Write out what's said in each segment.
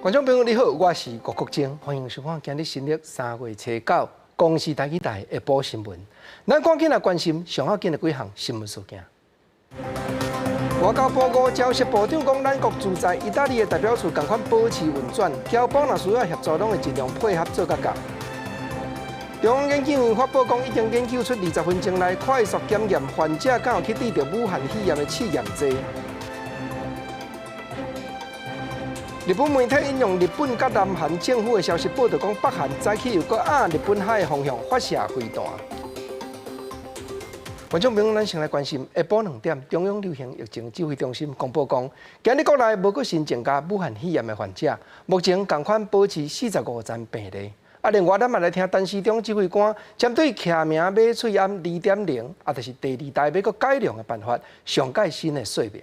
觀眾朋友你好，我是郭國晶，歡迎收看今日新曆3月初9公視台語台下晡新聞。咱趕緊來關心上要緊的幾項新聞事件。外交部吳釗燮部長講，咱國駐在意大利的代表處仝款保持運轉，僑胞若需要協助，攏會盡量配合做甲到。中央研究院發布講，已經研究出20分鐘內快速檢驗患者敢有去得著武漢肺炎的試驗劑。日本媒體引用日本佮南韓政府的消息報道講，北韓早起又閣向日本海的方向發射飛彈。觀眾朋友，咱先來關心下晡2點，中央流行疫情指揮中心公布講，今日國內無閣新增加武漢肺炎的患者，目前仝款保持45人病例。啊，另外咱嘛來聽陳時中指揮官針對欹名馬喙罨2.0，啊，就是第二代欲閣改良的辦法，上蓋新的說明。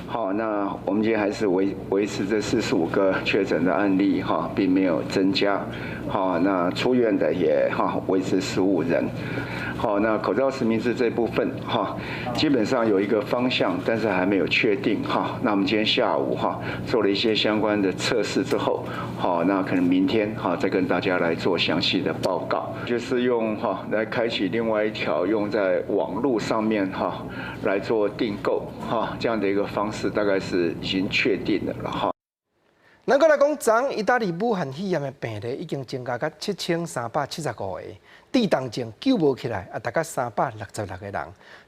好，那我們今天還是維持這45個確診的案例哈，並沒有增加。好，那出院的也哈維持15人。好，那口罩實名制這部分哈，基本上有一個方向，但是還沒有確定哈。那我們今天下午哈做了一些相關的測試之後，好，那可能明天哈再跟大家來做詳細的報告。就是用哈來開啟另外一條用在網路上面哈來做訂購哈這樣的一個方式，大概是已經確定的了哈。咱閣來講，昨意大利武漢肺炎的病例已經增加到7375個，致重症救無起來，啊，達到366個人。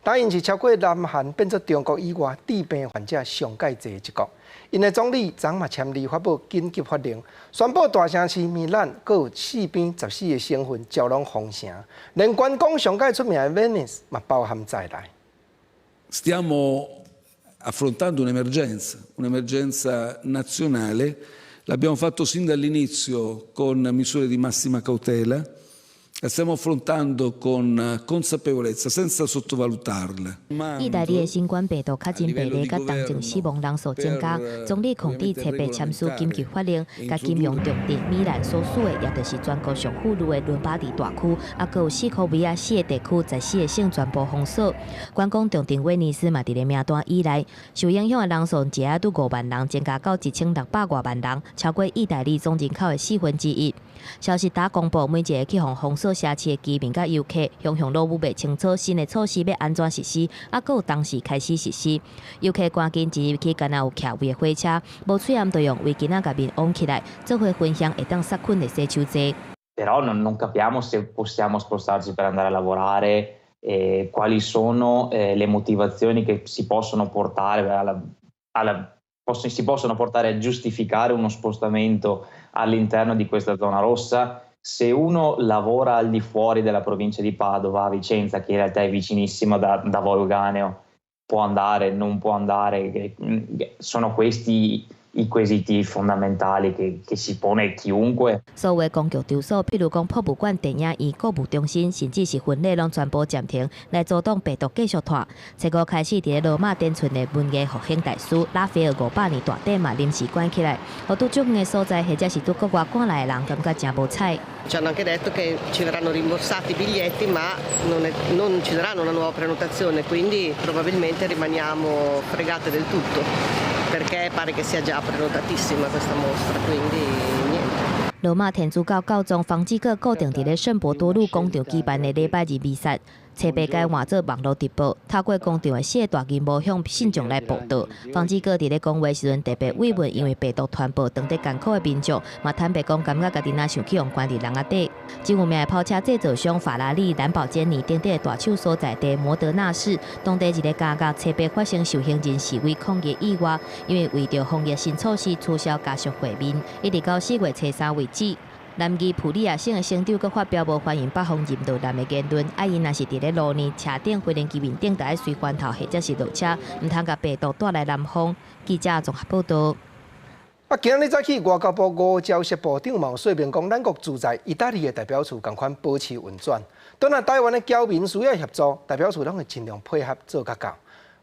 當𪜶是超過南韓變做中國以外致病患者上蓋濟的一國。𪜶的總理昨嘛簽字發布緊急法令，宣布大城市米蘭閣有四邊14個省份全攏封城，連觀光上蓋出名的威尼斯嘛包含在內。 Stiamo affrontando un'emergenza, un'emergenza nazionale. L'abbiamo fatto sin dall'inizio con misure di massima cautela, la stiamo affrontando con consapevolezza, senza sottovalutarla. 意大利的新冠病毒確診病例佮重症死亡人數增加，總理孔蒂初八簽署緊急法令，共金融重鎮米蘭所屬的，也就是全國上富裕的倫巴第大區，啊，閣有西科維亞四個地區14個省全部封鎖。觀光重鎮威尼斯嘛，佇咧名單以內，受影響的人數一下拄5萬人，增加到1600外萬人，超過意大利總人口的四分之一。消息打公布，每一个去予封鎖城市的居民佮遊客，雄雄攏無袂清楚新的措施欲按怎實施，啊，閣有當時開始實施。遊客趕緊一入去，敢若有徛位的火車，無喙罨就用圍巾仔共面紡起來，做伙分享會當殺菌的洗手劑。 Però non capiamo se possiamo spostarci per andare a lavorare, quali sono le motivazioni che si possono portare a giustificare uno spostamento all'interno di questa zona rossa. Se uno lavora al di fuori della provincia di Padova, a Vicenza, che in realtà è vicinissima da Vo' Euganeo, può andare, non può andare? Sono questi i quesiti fondamentali che si pone chiunque. 所有公共場所，譬如講博物館、電影院、購物中心，甚至是婚禮，攏全部暫停，來阻擋病毒繼續傳。初五開始，佇咧羅馬展出的文藝復興大師拉斐爾500年大展嘛，臨時關起來，予佇足遠的所在，或者是佇國外趕來的人，感覺誠無彩。 Ci hanno anche detto che ci verranno rimborsati i biglietti, ma non ci daranno una nuova prenotazione, quindi probabilmente rimaniamo fregate del tutto, perché pare che sia già prenotatissima questa mostra, quindi niente. 羅馬天主教教宗方濟各固定佇咧聖伯多祿廣場舉辦的禮拜日彌撒，初八改換做網路直播，透過廣場的四個大螢幕向信眾來報道。方濟各佇咧講話時陣特別慰問因為病毒傳播當地艱苦的民眾，嘛坦白講感覺家己若像去予關佇籠仔底。真有名的跑車製造商法拉利、蘭博基尼等等的大廠所在地摩德納市，當地一个監獄初八發生受刑人示威抗議意外，因為為著防疫新措施取消家屬會面，一直到4月初3為止。南義普利亞省的省長閣發表無歡迎北方人落南的言論，啊，𪜶若是佇咧路呢車頂、飛行機面頂，著愛隨翻頭或者是落車，毋通共病毒帶來南方。記者綜合報道。啊，今日早起外交部吳釗燮部長嘛有說明講，咱國駐在意大利的代表處仝款保持運轉。當若台灣的僑民需要協助，代表處攏會盡量配合做甲到。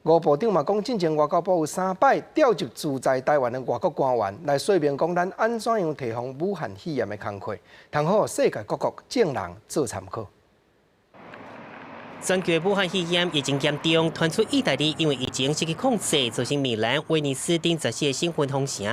吳部長嘛講，進前外交部有三擺調集駐在台灣的外國官員來說明講，咱按怎樣提防武漢肺炎的工課，通好予世界各國眾人做參考。全球的武漢肺炎疫情嚴重，傳出意大利因為疫情失去控制，造成米蘭、威尼斯等14個省份封城。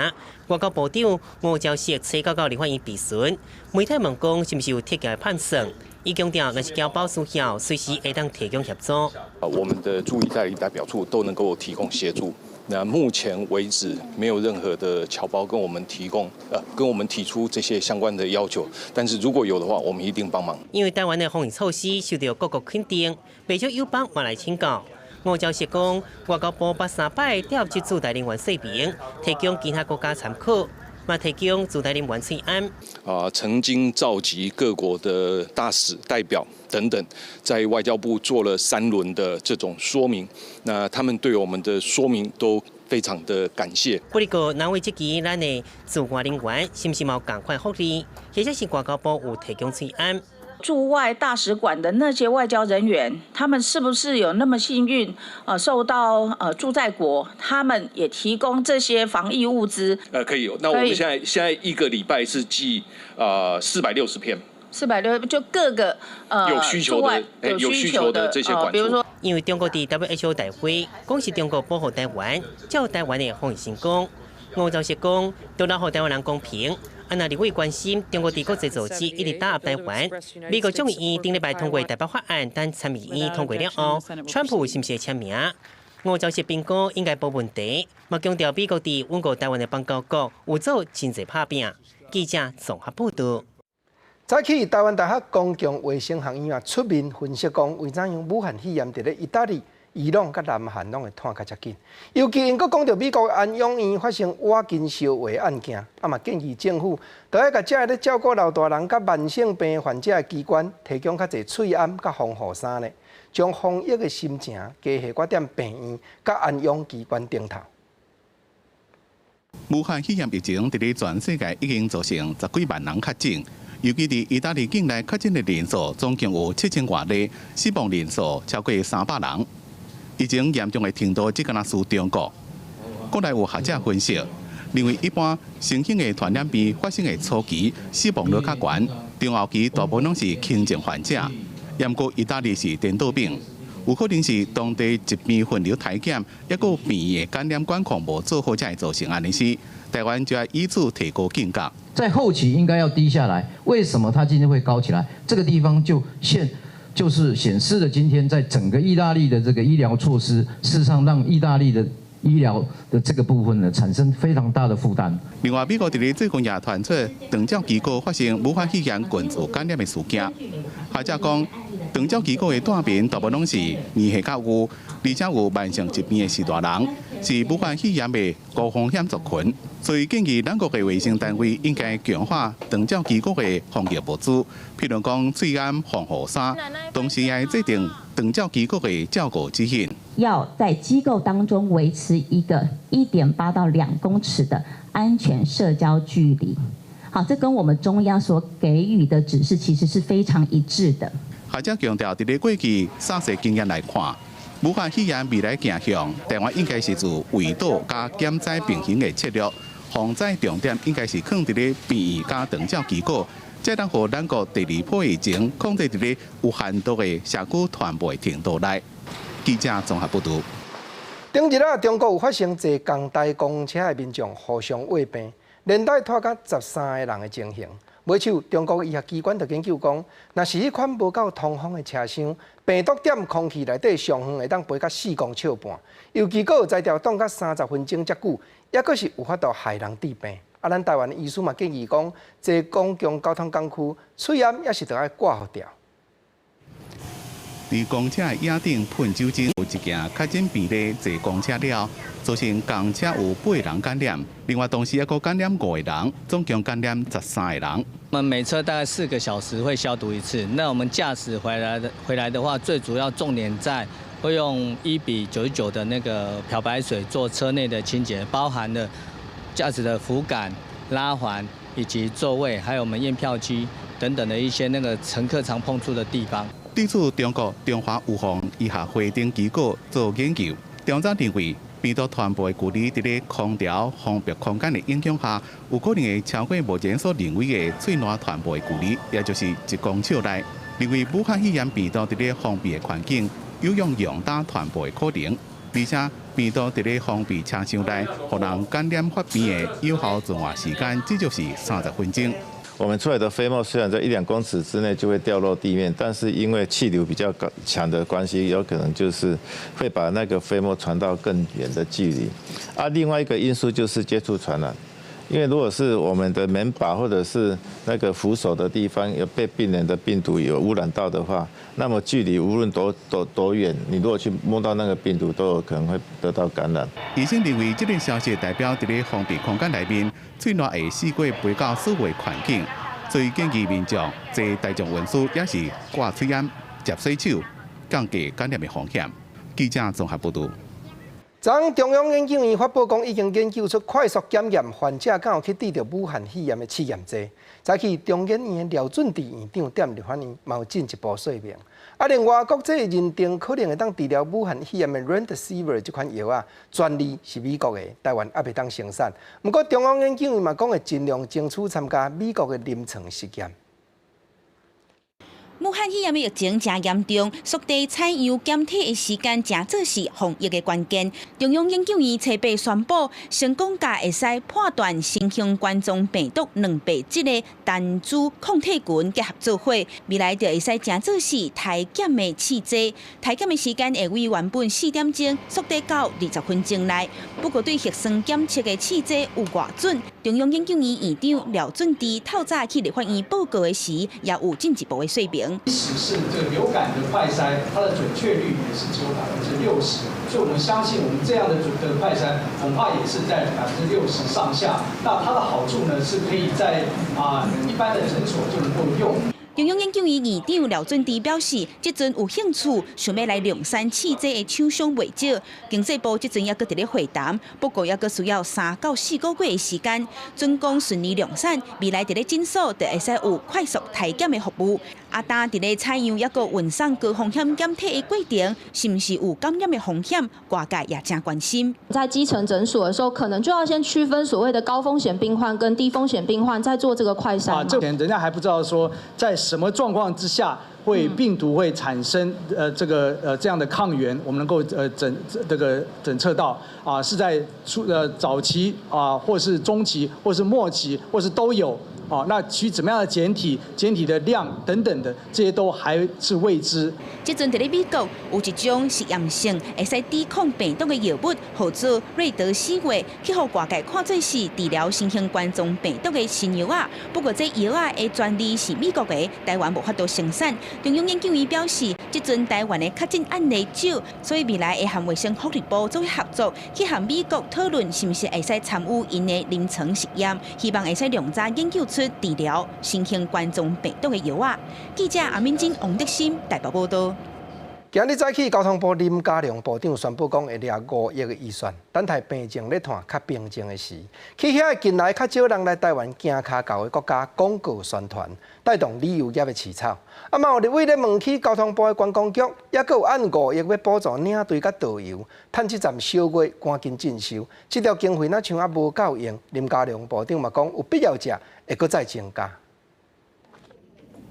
外交部長吳釗燮初九到立法院備詢，媒體問講是毋是有撤僑的盤算，伊強調若是僑胞需要，隨時會當提供協助。啊，我們的駐意大利代表處都能夠提供協助。那目前為止，沒有任何的僑胞跟我們提供，跟我們提出這些相關的要求。但是如果有的話，我們一定幫忙。因為台灣的防疫措施受到各國肯定，袂少友邦嘛來請教。吳釗燮講，外交部捌三擺調集駐台人員說明，提供其他國家參考，嘛提供駐台人員喙罨。啊，曾經召集各國的大使代表等等，在外交部做了三輪的這種說明。那他們對我們的說明都非常的感謝。不過，哪位這期咱的駐外人員是毋是嘛有仝款福利，或者是外交部有提供喙罨？駐外大使館的那些外交人員，他們是不是有那麼幸運？受到駐在國，他們也提供這些防疫物資。可以。那我們現在一個禮拜是寄460片。460就各個有需求的這些館，比如說，因為中國佇 WHO 大會講是中國保護台灣，照台灣的防疫成功。吳釗燮講，除了予台灣人公平。啊，若立委關心中國佇國際組織一直打壓台灣，美國眾議院頂禮拜通過台北法案，等參議院通過了後，川普是毋是會簽名？吳釗燮評估應該無問題，嘛強調美國佇穩固台灣的邦交國有做真濟拍拚。記者綜合報道。早起，台灣大學公共衛生學院啊出面分析講，為怎樣武漢肺炎佇咧意大利、伊朗佮南韓攏會湠較遮緊。尤其𪜶閣講著美國安養院發生瓦筋燒話案件，啊嘛建議政府著愛共遮个咧照顧老大人佮慢性病患者的機關提供較濟喙罨佮防護衫咧，將防疫的心情加下掛踮病院佮安養機關頂頭。武漢肺炎疫情佇咧全世界已經造成十幾萬人確診。尤其佇意大利境內確診的人數總共有7000外例，死亡人數超過300人。疫情嚴重的程度，只敢若輸中國。國內有學者分析，認為一般新興的傳染病發生的初期，死亡率較懸，中後期大部分攏是輕症患者。毋過意大利是顛倒病，有可能是當地疾病分流太簡，抑閣病院的感染管控無做好，才會造成按呢死。台灣就要以此提高警覺。在後期應該要低下來，為什麼它今天會高起來？這個地方就是顯示了今天在整個意大利的這個醫療措施，事實上讓意大利的醫療的這個部分呢產生非常大的負擔。另外，美國佇咧最近也傳出長照機構發生武漢肺炎群組感染的事件。學者講，長照機構的住民大部分攏是年歲較有，而且有慢性疾病的序大人，是武漢肺炎的高風險族群，所以建議咱國的衛生單位應該強化長照機構的防疫物資，譬如講喙罨防護衫，同時也制定長照機構的照顧指引。要在機構當中維持一個1.8到2公尺的安全社交距離。好，這跟我們中央所給予的指示其實是非常一致的。學者強調，佇咧過去 SARS 經驗來看，武漢肺炎未來走向，台灣應該是做圍堵佮減災並行的策略，防災重點應該是囥佇咧病院佮長照機構，才能予咱國第二波疫情控制佇咧有限度的社區傳播程度內。記者綜合報導。頂日啊，中國有發生坐港台公車的民眾互相餵病，連帶拖甲13個人的情形。尾手，中國醫學機關就研究講，若是彼款無夠通風的車廂，病毒踮空氣內底上遠會當飛甲4公尺半，尤其閣有才調擋甲30分鐘遮久，抑閣是有法度害人致病。啊，咱台灣的醫師嘛建議講，坐公共交通工具，喙罨也是著愛掛予牢。佇公車的椅頂噴酒精，有一件確診病例坐公車了，造成公車有八人感染，另外同時抑閣感染五個人，總共感染13個人。我們每車大概4個小時會消毒一次。那我們駕駛回來的話，最主要重點在會用1比99的那個漂白水做車內的清潔，包含了駕駛的扶桿、拉環以及座位，還有我們驗票機等等的一些那個乘客常碰觸的地方。對此，中國中華預防醫學會等機構做研究，調查認為病毒傳播的距離佇咧空調封閉空間的影響下，有可能會超過目前所認為的喙瀾傳播的距離，也就是1公尺內。認為武漢肺炎病毒佇咧封閉的環境有用用膽傳播的可能，而且病毒佇咧封閉車廂內，予人感染發病的有效存活時間至少是30分鐘。我們出來的飛沫雖然在一兩公尺之內就會掉落地面，但是因為氣流比較強的關係，有可能就是會把那個飛沫傳到更遠的距離。啊，另外一個因素就是接觸傳染，因為如果是我們的門把或者是那個扶手的地方有被病人的病毒有污染到的話，那麼距離無論多遠，你如果去摸到那個病毒，都有可能會得到感染。醫生認為，這個消息代表佇咧封閉空間內面，喙瀾會四過飛到所有環境，所以建議民眾坐大眾運輸抑是掛喙罨、接洗手，降低感染的風險。記者綜合報導。昨中央研究院發布講，已經研究出快速檢驗患者敢有去得著武漢肺炎的試驗劑。早起中研院廖俊智院長踮立法院嘛有進一步說明。啊，另外國際認定可能會當治療武漢肺炎的 Remdesivir 這款藥啊，專利是美國的，台灣猶未當生產。毋過中央研究院嘛講會盡量爭取參加美國的臨床實驗。武漢肺炎的疫情誠嚴重，速遞採樣檢體的時間誠做是防疫的關鍵。中央研究院初八宣布，成功共會使判斷新型冠狀病毒蛋白質的單株抗體群結合做伙，未來就會使誠做是篩檢的試劑。篩檢的時間會為原本4點鐘縮短到20分鐘內。不過對核酸檢測的試劑有偌準？中央研究院院長廖俊智透早去立法院報告的時，也有進一步的說明。即使是這個流感的快篩，它的準確率也是只有60%，所以我們相信我們這樣的準的快篩，恐怕也是在60%上下。那它的好處呢，是可以在一般的診所就能夠用。中央研究院院長廖俊智表示，這陣有興趣想欲來量產試劑的廠商袂少，經濟部這陣猶閣佇咧會談，不過猶閣需要3到4個月的時間。準講順利量產，未來佇咧診所就會使有快速篩檢的服務。啊，當佇咧採樣猶閣運送高風險檢體的過程，是毋是有感染的風險？外界也誠關心。在基層診所的時候，可能就要先區分所謂的高風險病患跟低風險病患，再做這個快篩。啊，這點人家還不知道說在什麼狀況之下會病毒會產生這個這樣的抗原，我們能夠診測到啊，是在早期啊，或是中期，或是末期，或是都有。哦，那取怎麼樣的檢體、檢體的量等等的，這些都還是未知。這陣佇咧美國有一種實驗性會使抵抗病毒的藥物，號做瑞德西韋，去予外界看做是治療新型冠狀病毒的新藥仔。不過這藥仔的專利是美國的，台灣無法度生產。中央研究院表示，這陣台灣的確診案例少，所以未來會和衛生福利部做合作，去和美國討論是毋是會使參與𪜶的臨床實驗，希望會使量早研究出治療新型冠狀病毒的藥仔。記者阿敏珍、王德森台北報道。今日早起，交通部林佳龍部長宣布講，會掠5億的預算，等待病情咧湠較平靜的時，去遐近來較少人來台灣行跤猴的國家廣告宣傳，帶動旅遊業的市場。啊，嘛有立委咧問起交通部的觀光局，猶閣有按5億欲補助領隊佮導遊，趁這站小月趕緊進修。這條經費若像猶無夠用，林佳龍部長嘛講，有必要者會閣再增加。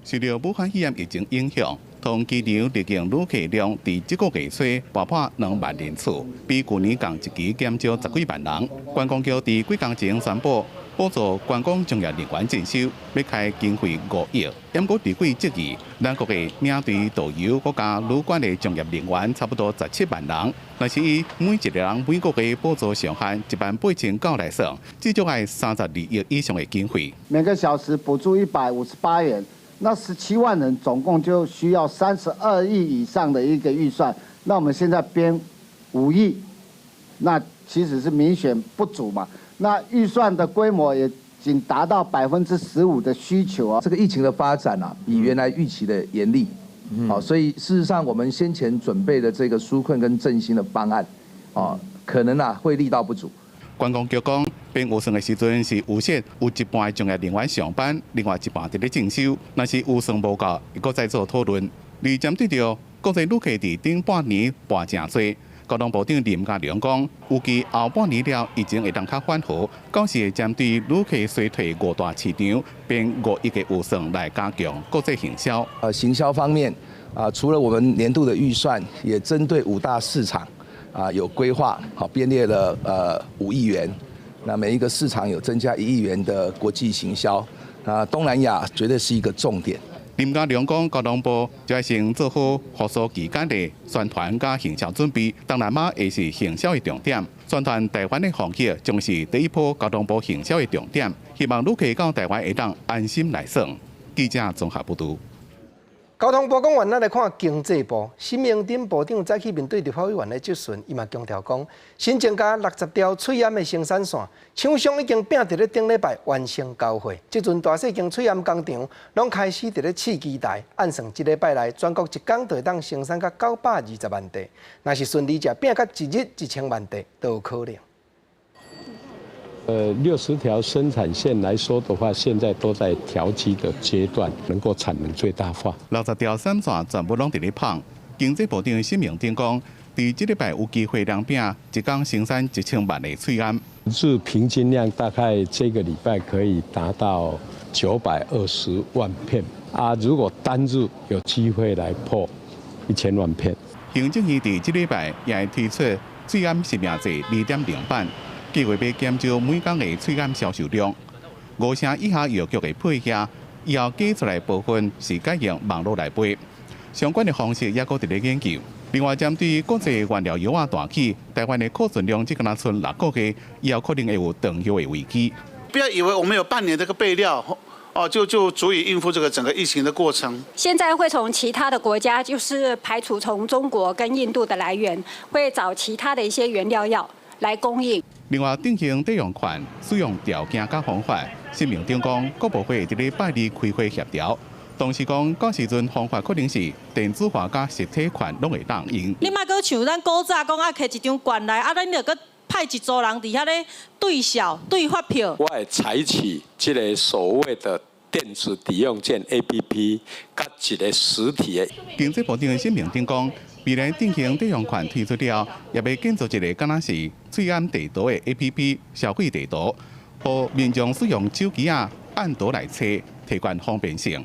受著武漢肺炎疫情影響，桃園機場入境旅客量佇這個月初跋破2萬人次，比舊年仝一期減少十幾萬人。觀光局佇幾工前宣布，補助觀光從業人員進修，欲開經費5億。毋過立委質疑，咱國的領隊、導遊、閣加旅館的從業人員差不多17萬人，若是以每一個人每個月補助上限1.89萬來算，至少愛32億以上的經費。每個小時補助158元。那17萬人總共就需要32億以上的一個預算，那我們現在編5億，那其實是明顯不足嘛。那預算的規模也僅達到15%的需求啊。這個疫情的發展啊，比原來預期的嚴厲，好，所以事實上我們先前準備的這個紓困跟振興的方案，啊，可能啊會力道不足。觀光局講，編預算的時陣是預設有一半的從業人員上班，另外一半佇咧進修。若是預算無夠，會閣再做討論。而針對著國際旅客佇頂半年跋誠濟，交通部長林佳龍講，預計後半年了疫情會當較緩和，到時會針對旅客衰退五大市場，編5億的預算來加強國際行銷。行銷方面，啊，除了我們年度的預算，也針對五大市場，啊，有規劃，好編列了5億元。那每一個市場有增加1億元的國際行銷，啊，東南亞絕對是一個重點。林佳龍講，交通部就愛先做好復甦期間的宣傳佮行銷準備，東南亞會是行銷的重點。宣傳台灣的防疫將是第一波交通部行銷的重點，希望旅客到台灣會當安心來耍。記者綜合報導。交通部講完，咱來看經濟部。沈榮津部長早起面對立法委員的質詢，伊嘛強調講，新增加60條喙罨的生產線，廠商已經拼佇咧頂禮拜完成交貨。這陣大細間喙罨工廠攏開始佇咧試機台，按算這禮拜內全國一工就會當生產到920萬塊。若是順利者，拼到一日1000萬塊都有可能。 60條生產線來說的話，現在都在調機的階段，能夠產能最大化。60條產線全部攏佇咧跑。經濟部長沈榮津講，佇這禮拜有機會量拼一工生產1000萬個喙罨。日平均量大概這個禮拜可以達到920萬片啊！如果單日有機會來破1000萬片。行政院佇這禮拜也會推出喙罨實名制2.0版。計劃欲減少每工的喙罨銷售量，五成以下藥局的配額，以後加出來部分是改用網路來賣，相關的方式也閣佇咧研究。另外，針對國際原料藥仔大起，台灣的庫存量只敢若賰6個月，以後可能會有斷藥的危機。不要以為我們有半年這個備料，哦，就足以應付這個整個疫情的過程。現在會從其他的國家，就是排除從中國跟印度的來源，會找其他的一些原料藥來供應。另外，定型抵用券使用條件佮方法，沈榮津講，國部會佇禮拜二開會協調，同時講，到時陣方法可能是電子化佮實體券攏會當用。你莫閣像咱古早講啊，摕一張券來，啊，咱著閣派一組人佇遐咧對數、對發票。我會採取這個所謂的電子抵用券 APP，佮一個實體的。經濟部長沈榮津講，未來定型抵用券推出了，也欲建造一個敢若是喙罨地圖的 APP 消費地圖，予民眾使用手機仔按圖來揣，提懸方便性。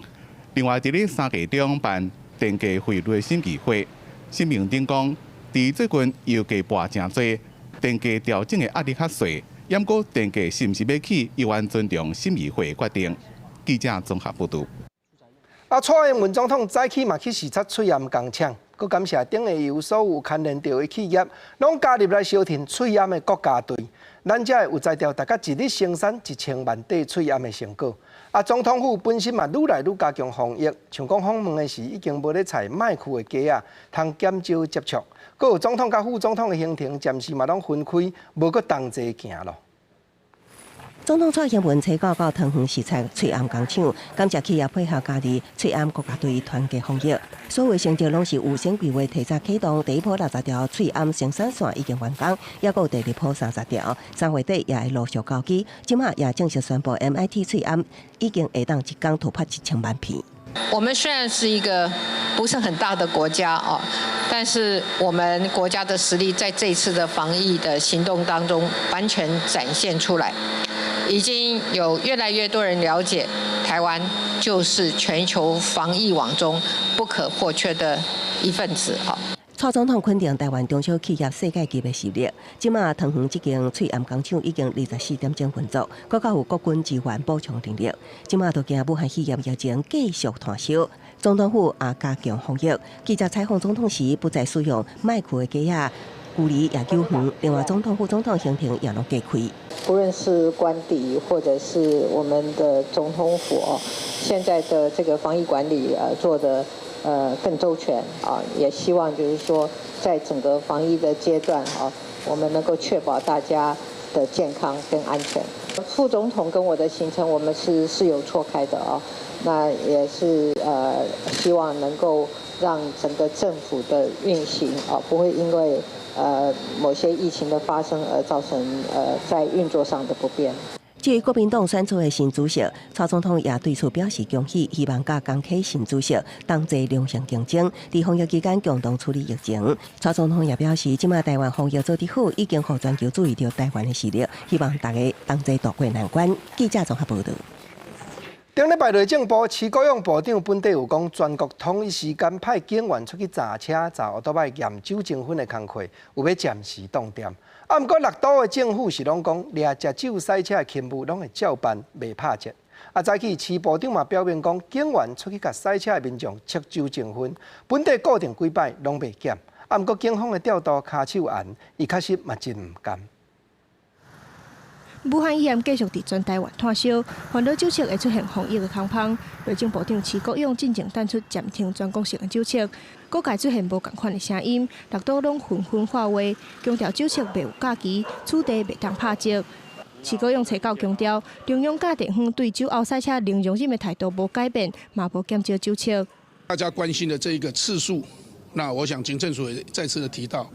另外，佇咧3月中辦電價匯率審議會，沈榮津講，佇最近油價跋誠濟，電價調整的壓力較細，毋過電價是毋是欲起，猶原尊重審議會的決定。記者綜合報導。啊，蔡英文總統早起嘛去視察喙罨工廠，閣感謝頂下游所有牽連著的企業，攏加入來相挺喙罨的國家隊。咱才會有才調，大家一日生產1000萬塊喙罨的成果。啊，總統府本身嘛，愈來愈加強防疫，像講訪問的時，已經無咧採麥區的街仔，通減少接觸。閣有總統佮副總統的行程，暫時嘛攏分開，無閣同齊行囉。總統蔡英文初九到桃園視察喙罨工廠，感謝企業配合加入喙罨國家隊團結防疫。所有成績攏是預先規劃提早啟動，第一波60條喙罨生產線已經完工，猶閣有第二波30條，3月底也會陸續交機。這馬也正式宣布，MIT 喙罨已經會當一工突破1000萬片。我們雖然是一個不是很大的國家哦，但是我們國家的實力在這次的防疫的行動當中完全展現出來。已經有越來越多人了解，台灣就是全球防疫網中不可或缺的一份子。蔡總統肯定台灣中小企業世界級的實力。這馬桃園這間喙罨工廠已經24點鐘運作，閣較有國軍支援補充電力。這馬就驚武漢肺炎疫情繼續湠燒，總統府也加強防疫。記者採訪總統時，不再使用麥克的機仔，距離也久遠。另外，總統副總統行程也攏加開。不論是官邸或者是我們的總統府哦，現在的這個防疫管理做得更周全啊，也希望就是說，在整個防疫的階段啊，我們能夠確保大家的健康跟安全。副總統跟我的行程，我們是有錯開的啊，那也是希望能夠讓整個政府的運行啊，不會因為某些疫情的發生而造成在運作上的不便。至於國民黨選出的新主席，蔡總統也對此表示恭喜，希望佮江啟臣主席同齊良性競爭，佇防疫期間共同處理疫情。蔡總統也表示，這馬台灣防疫做得好，已經予全球注意著台灣的實力，希望大家同齊渡過難關。記者綜合報導。頂禮拜內政部徐國勇部長本底有講，全國統一時間派警員出去查車、查歐多擺驗酒精薰的工課，有欲暫時凍電。啊，毋過六都的政府是攏講，掠食酒駛車的勤務攏會照辦，袂拍折。啊，早起徐部長嘛表明講，警員出去共駛車的民眾測酒精薰，本底固定幾擺攏袂減。啊，毋過警方的調度跤手案，伊確實嘛真毋甘。武漢肺炎繼續佇全台灣湠燒，煩惱酒測會出現防疫的空縫。內政部長徐國勇進前淡出暫停全國性的酒測，各界出現無仝款的聲音，六都攏紛紛發話，強調酒測袂有假期，取締袂當拍折。徐國勇初九強調，中央佮地方對酒後駛車零容忍的態度無改變，嘛無減少酒測。大家關心的這一個次數，那我想警政署也再次的提到，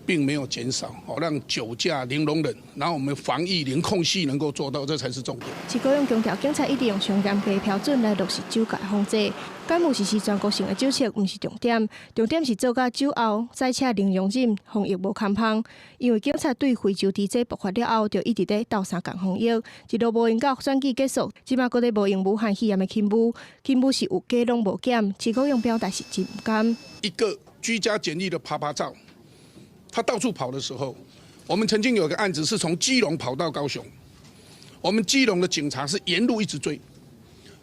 並沒有減少，哦，讓酒駕零容忍，然後我們防疫零空隙能夠做到，這才是重點。徐國勇強調，警察一定用上嚴格的標準來落實酒駕防治。敢有實施全國性的酒測，毋是重點，重點是做甲酒後駛車零容忍，防疫無空縫。因為警察對非洲豬瘟爆發了後，就一直咧鬥相共防疫，一路無閒到選舉結束，這馬閣咧無閒武漢肺炎的勤務，勤務是有加攏無減。徐國勇表達是真毋甘。一個居家檢疫的趴趴走。他到處跑的時候，我們曾經有個案子是從基隆跑到高雄，我們基隆的警察是沿路一直追，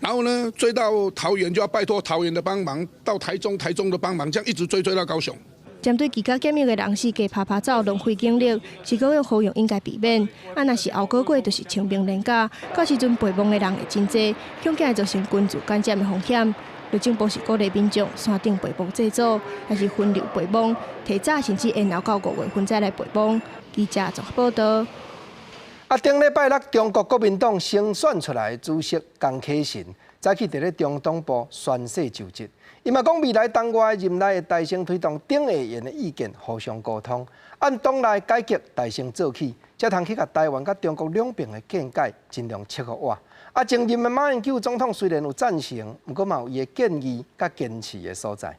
然後呢追到桃園就要拜託桃園的幫忙，到台中台中的幫忙，這樣一直追追到高雄。針對居家檢疫的人士加趴趴走，浪費警力，徐國勇呼籲應該避免。啊，若是後個月就是清明連假，到時陣陪墓的人會真濟，恐驚會造成群聚感染的風險。內政部是鼓勵民眾山頂陪墓祭祖，抑是分流陪墓，提早甚至延後到5月份再來陪墓。記者綜合報導。啊，頂禮拜六，中國國民黨新選出來的主席江啟臣，早起佇咧中黨部宣誓就職。伊嘛講未來黨外任內會帶先推動頂下緣的意見互相溝通，按黨內改革帶先做起，才通去共台灣佮中國兩邊的見解盡量切合倚。啊，前任的馬英九總統雖然有贊成，毋過嘛有伊的建議佮堅持的所在。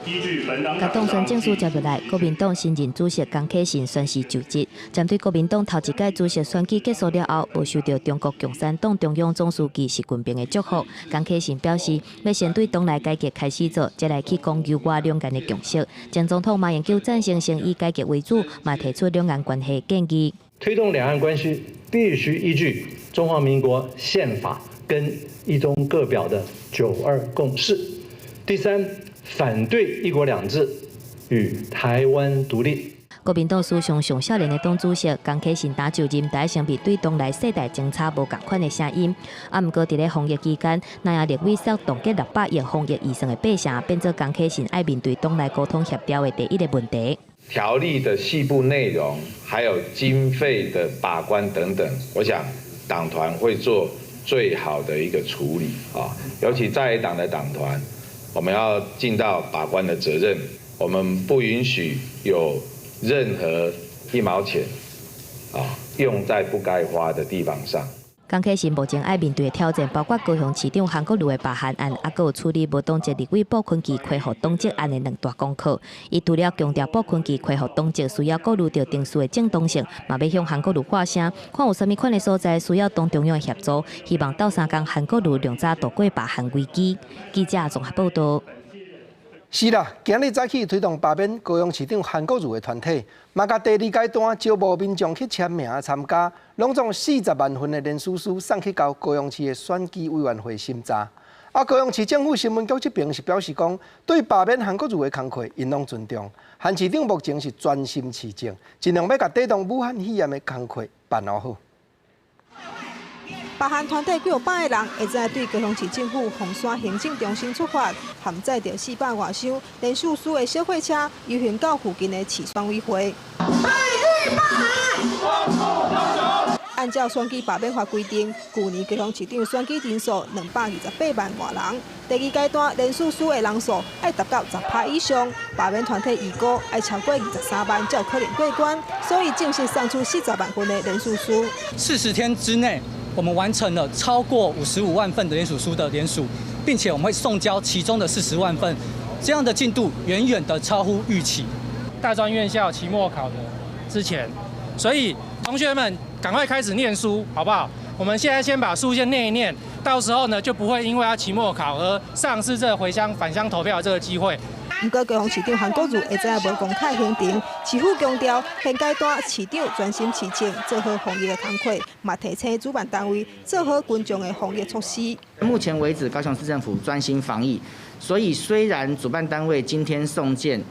共黨宣證書接落來，國民黨新任主席江啟臣宣誓就職。針對國民黨頭一屆主席選舉結束了後，無受著中國共產黨中央總書記習近平的祝福，江啟臣表示，欲先對黨內改革開始做，再來去講求倚兩岸的共識。前總統馬英九贊成先以改革為主，嘛提出兩岸關係建議。推動兩岸關係必須依據中華民國憲法跟一中各表的九二共識。第三，反對一國兩制與台灣獨立。國民黨史上上少年的黨主席江啟臣今就任，第一先面對黨內世代爭差無仝款的聲音。啊，毋過佇咧防疫期間，南亞立委說凍結600億防疫預算的百姓，變做江啟臣愛面對黨內溝通協調的第一個問題。條例的細部內容，還有經費的把關等等，我想黨團會做最好的一個處理啊。尤其在野黨的黨團，我們要盡到把關的責任，我們不允許有任何一毛錢啊用在不該花的地方上。江啟臣目前愛面對的挑戰，包括高雄市長韓國瑜的罷韓案，抑閣有處理無黨籍立委傅崐萁恢復黨籍案的兩大功課。伊除了強調傅崐萁恢復黨籍需要顧慮著程序的正當性，嘛欲向韓國瑜發聲，看有啥物款的所在需要黨中央的協助，希望鬥相共韓國瑜量早渡過罷韓危機。記者綜合報導。是啦，今日早起推動罷免高雄市長韓國瑜的團體，嘛共第二階段招募民眾去簽名參加，攏總40萬份的聯署書送去交高雄市的選舉委員會審查。啊，高雄市政府新聞局這邊是表示講，對罷免韓國瑜的工課，𪜶攏尊重。韓市長目前是專心市政，盡量欲共抵擋武漢肺炎的工課辦好。罷韓團體幾百个人，下晝對高雄市政府鳳山行政中心出發，含載著400外箱連署書的小貨車，遊行到附近的市選委會。按按照選舉罷免法規定，舊年高雄市長選舉人數228萬外人。第二階段聯署書的人數愛達到10%以上，罷免團體預估愛超過23萬才有可能過關，所以正式送出40萬份的聯署書。 40天之內，我們完成了超過55萬份的聯署書的聯署，並且我們會送交其中的40萬份，這樣的進度遠遠的超乎預期。大專院校期末考的之前，所以同學們趕快開始念書，好不好？我們現在先把書先念一念，到時候呢就不會因為要期末考而喪失這個回鄉返鄉投票的這個機會。毋過高雄市長韓國瑜下晝無公開行程，市府強調現階段市長專心市政，做好防疫的工課，嘛提醒主辦單位做好群眾的防疫措施。目前為止，高雄市政府專心防疫，所以雖然主辦單位今天送件，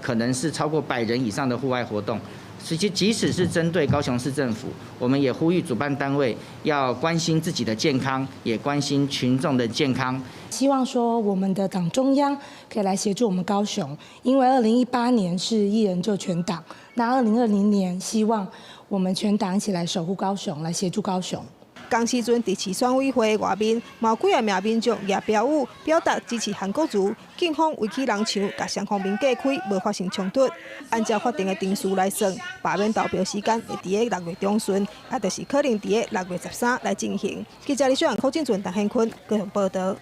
可能是超過100人以上的戶外活動。實際即使是針對高雄市政府，我們也呼籲主辦單位要關心自己的健康，也關心群眾的健康。希望說我們的黨中央可以來協助我們高雄，因為2018年是一人救全黨，那2020年希望我們全黨一起來守護高雄，來協助高雄。仝時陣，佇市選委會外面，嘛有幾若名民眾攑標語，表達支持韓國瑜。警方圍起人牆，共雙方面隔開，無發生衝突。按照法定的程序來算，罷免投票時間會佇个6月中旬，也就是可能佇个6月13來進行。記者李小陽、柯進存、陳顯坤高雄報導。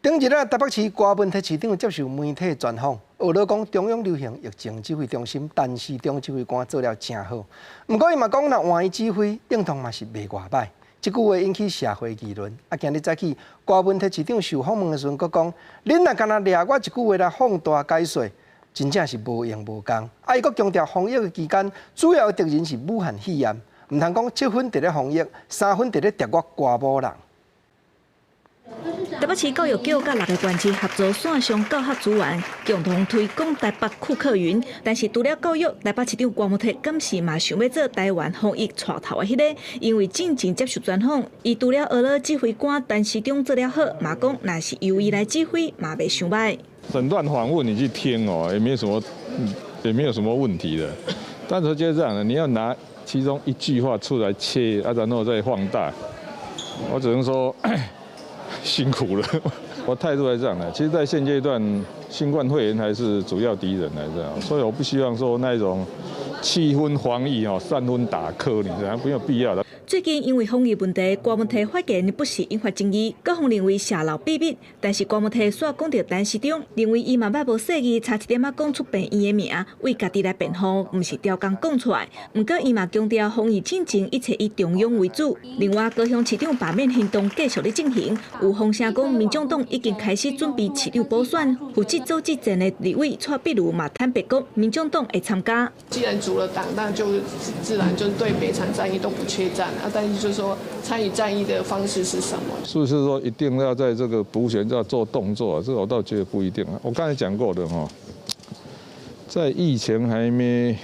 頂日啊，台北市郭文鐵市長接受媒體專訪，呵咾講中央流行疫情指揮中心陳時中指揮官做了誠好，毋過伊嘛講，若換伊指揮，應當嘛是袂偌䆀。這句話引起社會議論。啊，今日早起，郭文鐵市長受訪問的時陣，閣講：恁若干焦掠我一句話來放大解說，真正是無用無功。啊，伊閣強調，防疫的期間，主要的敵人是武漢肺炎，毋通講7分佇咧防疫，3分佇咧諜我歌舞人。台北市教育局佮6个縣市合作線上教學資源，共同推廣台北庫克雲。但是除了教育，台北市長郭文鐵敢是嘛想欲做台灣防疫帶頭的彼个？因為進前接受專訪，伊除了呵咾指揮官陳時中做了好，嘛講若是由伊來指揮，嘛袂傷䆀。整段訪問你去聽哦，也沒有什麼問題的。但是就是這樣的，你要拿其中一句話出來切，啊，然後再放大，我只能說。辛苦了，我態度係這樣的。其實，在現階段，新冠肺炎還是主要敵人來這樣，所以我不希望說那種7分防疫哦，3分打柯，你知道，沒有必要的。最近因為防疫問題，郭文鐵發言不時引發爭議，各方認為洩露秘密。但是郭文鐵煞講著陳時中，認為伊嘛捌無細膩，差一點仔講出病院的名，為家己來辯護，毋是刁工講出來。毋過伊嘛強調，防疫進程一切以中央為主。另外，高雄市長罷免行動繼續咧進行，有風聲講，民眾黨已經開始準備市長補選，負責組織戰的立委蔡壁如嘛坦白講，民眾黨會參加。既然組了黨，那就自然就對每場戰役都不缺戰啊。但是就是說，參與戰役的方式是什麼？是不是說一定要在這個補選要做動作？這個我倒覺得不一定。我剛才講過的哈，在疫情還沒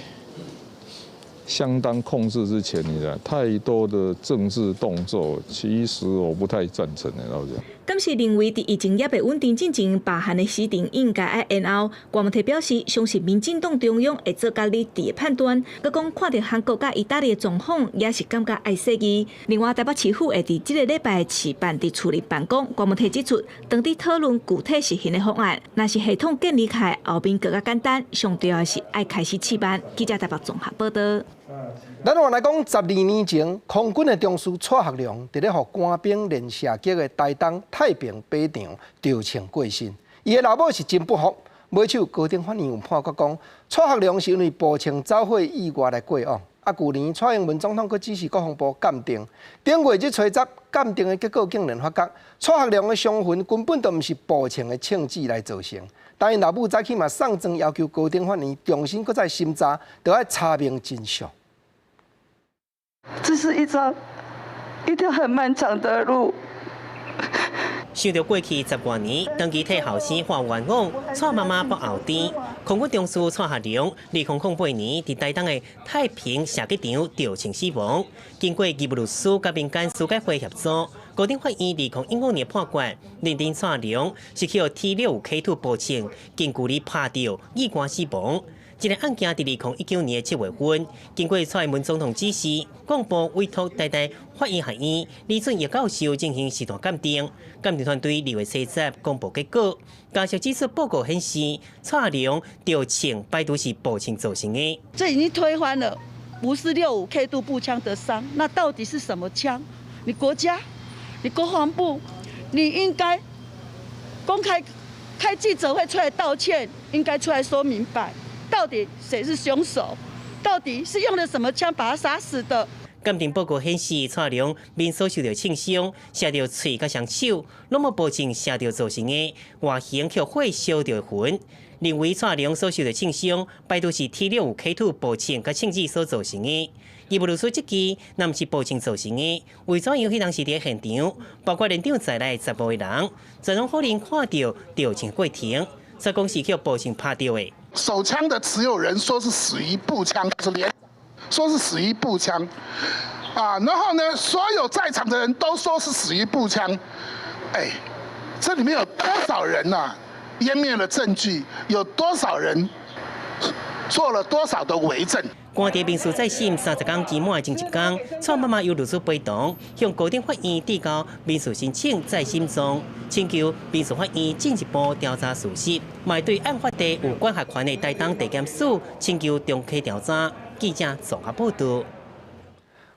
相當控制之前，你知道太多的政治動作，其實我不太贊成的，老實講。敢是認為佇疫情猶未穩定進前，罷韓的時程應該愛延後。郭文鐵表示，相信民進黨中央會做較理智的判斷。閣講看著韓國佮意大利的狀況，也是感覺愛細膩。另外，台北市府會佇這个禮拜試辦佇厝裡辦公。郭文鐵指出，當佇討論具體實行的方案，若是系統建立起來，後面閣較簡單。上重要的是愛開始試辦。記者台北綜合報導。咱換來講，12年前，空軍的中士蔡學良佇咧予官兵練射擊的台東太平靶場著槍過身，伊的老母是真不服，尾手高等法院有判決講，蔡學良是因為步槍走火意外來過往。啊，舊年蔡英文總統閣指示國防部鑑定，頂月日初十鑑定的結果竟然發覺，蔡學良的傷痕根本就毋是步槍的槍支來造成。但𪜶老母早起嘛送狀要求高等法院重新閣再審查，著愛查明真相。這是一條很漫長的路。想著過去10外年，長期替後生喊冤枉，蔡媽媽腹後甜。空軍中士蔡學良，2008年佇台東的太平射擊場著槍死亡。經過義務律師佮民間司改會協助，高等法院2015年判決，認定蔡學良是予 T65 K2 步槍近距離拍著意外死亡。這个案件佇2019年7月份，經過蔡英文總統指示，國防部委託台大法醫學院李俊逸教授進行屍體鑑定，鑑定團隊2月30公布結果。家屬指出報告顯示，蔡阿良著槍排除是步槍造成的。這已經推翻了，不是65 K 度步槍的傷，那到底是什麼槍？你國家，你國防部，你應該公開開記者會出來道歉，應該出來說明白，到底誰是兇手？到底是用了什麼槍把他殺死的？鑑定報告顯示，蔡阿良面所受著槍傷，射著喙佮雙手，攏無步槍射著造成的，外形予火燒著痕。認為蔡阿良所受著槍傷，排除是 T65 K2 步槍佮槍支所造成的。義務律師質疑，若毋是步槍造成的，為怎樣彼當時佇現場，包括連長在內15個人，全攏否認看著著槍過程，煞講是予步槍拍著的。手槍的持有人說是死於步槍，是連說是死於步槍，啊，然後呢，所有在場的人都說是死於步槍，哎，這裡面有多少人啊？湮滅了證據，有多少人做了多少的偽證？關佇民事再審30工期滿的前一工，蔡媽媽由律師陪同向高等法院遞交民事申請再審狀，請求民事法院進一步調查事實，嘛對案發地有管轄權的台東地檢署請求重啟調查。記者綜合報導。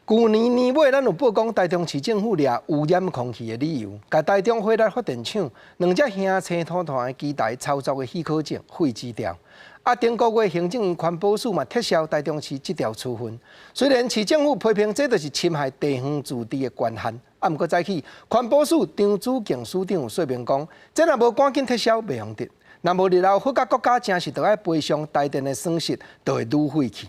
舊年年尾，咱有報講台中市政府掠污染空氣的理由，共台中火力發電廠兩隻兄青團團的機台操作的許可證廢止掉。啊，頂個月行政院環保署嘛撤銷台中市這條處分。雖然市政府批評這就是侵害地方自治的權限，啊，毋過早起環保署張子敬署長有說明講，這若無趕緊撤銷，袂用得。若無日後好甲國家誠實著愛賠償台電的損失，就會愈廢去。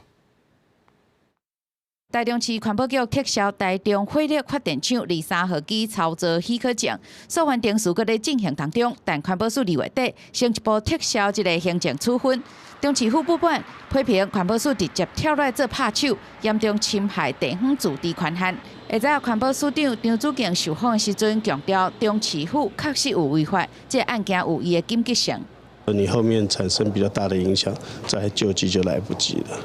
台中市環保局撤銷台中火力發電廠23號機操作許可證，訴願程序閣咧進行當中，但環保署2月底先一步撤銷這个行政處分。中市府不滿，批評環保署直接跳來做拍手，嚴重侵害地方自治權限。下早環保署長張子敬受訪的時陣強調，中市府確實有違法，這个案件有伊的緊急性。你後面產生比較大的影響，再救濟就來不及了，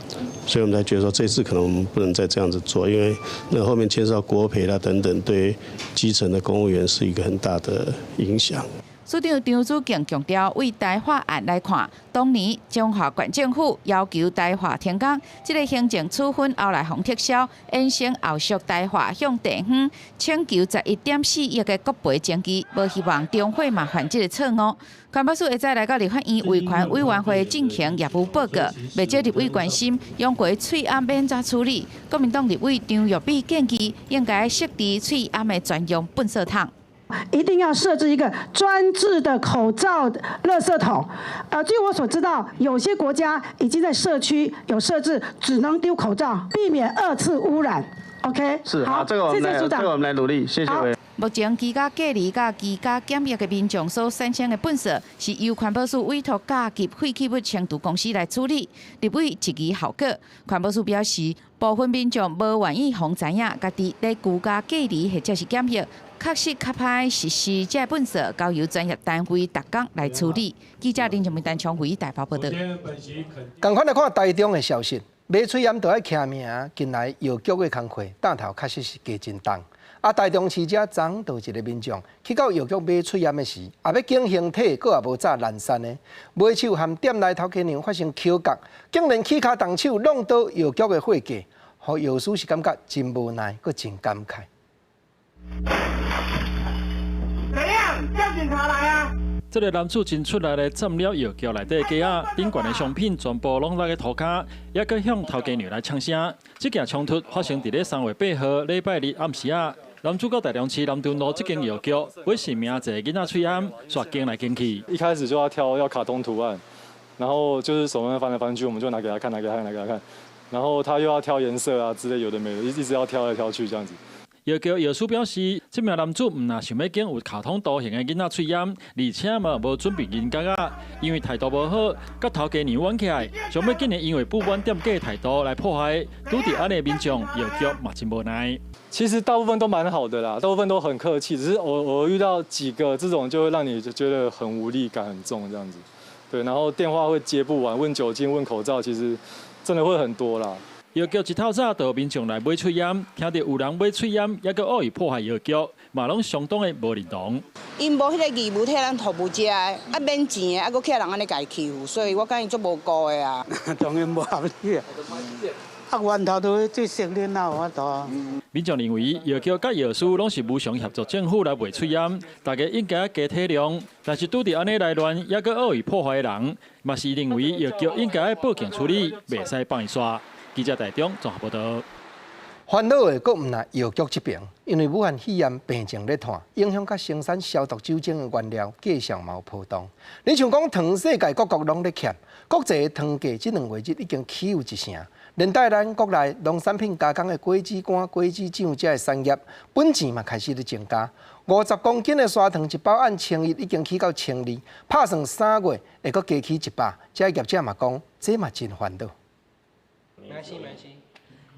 所以我們才覺得說這次可能我們不能再這樣子做，因為那後面牽涉到國賠啦等等，對基層的公務員是一個很大的影響。署長張子敬強調，對台化案來看，當年彰化縣政府要求台化停工，這个行政處分後來予撤銷，衍生後續台化向地方請求11.4億的國賠爭議，無希望中火嘛犯這个錯誤。環保署會再來到立法院維權委員會進行業務報告，袂少立委關心養雞喙罨欲按怎處理。國民黨立委張玉美建議，應該設置喙罨的專用糞掃桶。一定要設置一個專制的口罩垃圾桶。據我所知道，有些國家已經在社區有設置，只能丟口罩，避免二次污染。OK，是好，這個我們來，這個我們來努力，謝謝委員。目前居家隔離佮居家檢疫的民眾所產生的糞掃，是由環保署委託甲級廢棄物清除公司來處理。立委質疑效果，環保署表示，部分民眾無願意予知影，家己咧居家隔離或者是檢疫，確實較歹實施這糞掃，交由專業單位逐工來處理。記者林靜梅、陳昌輝台北報導。仝款來看台中的消息，買喙罨都愛簽名，近來藥局的工課擔頭確實是加真重。啊！台中市遮昨昏就一个民眾去到藥局買喙罨的時，也欲揀形體，閣也無閘攔閂的，買手和店內頭家娘發生口角，竟然起跤動手弄倒藥局的貨架，予藥師是感覺真無奈，閣真感慨。怎樣？叫警察來啊！這个男子真出力的佔了藥局內底架仔，頂懸的商品全部攏落咧塗跤，猶閣向頭家娘來嗆聲。這件衝突發生佇咧3月8號禮拜日暗時仔。男子到台中市南屯路這間藥局買實名制囡仔喙罨，煞揀來揀去。一開始就要挑要卡通圖案，然後就是手翻來翻去，我們就拿給他看，拿給他看，拿給他看，然後他又要挑顏色啊之類，有的沒的，一直要挑來挑去這樣子。藥局藥師表示，這名男子毋但想欲揀有卡通圖形的囡仔喙罨，而且嘛無準備銀角仔，因為態度無好，佮頭家娘冤起來，上尾竟然因為不滿店家的態度來破壞，拄著按呢民眾，藥局嘛真無奈。其實大部分都蠻好的啦，大部分都很客氣，只是偶爾遇到幾個這種，就會讓你就覺得很無力感很重這樣子。對，然後電話會接不完，問酒精、問口罩，其實真的會很多啦。藥局一透早就有民眾來買喙罨，聽著有人買喙罨，猶閣惡意破壞藥局，嘛攏相當的無認同。𪜶無彼个義務替咱服務這的，啊免錢的，啊閣予人按呢共欺負，所以我感覺足無辜的啊。當然無合理啊！啊，源頭都最熟練哪有法度。民眾認為藥局佮藥師攏是無償協助政府來賣喙罨，大家應該加體諒。但是拄著按呢來亂，猶閣惡意破壞的人，嘛是認為藥局應該報警處理，袂使放伊煞。記者台中綜合報導。煩惱的閣毋但藥局這爿，因為武漢肺炎病情咧湠，影響佮生產消毒酒精的原料價數嘛有波動。你像講糖世界各國攏咧欠，國際的糖價這兩月日已經起有一成。連帶咱國內農產品加工的果子乾、果子醬這的產業，本錢嘛開始咧增加。50公斤的砂糖一包按1100已經起到1200，拍算3月會閣加起100。這業者嘛講，這嘛真煩惱。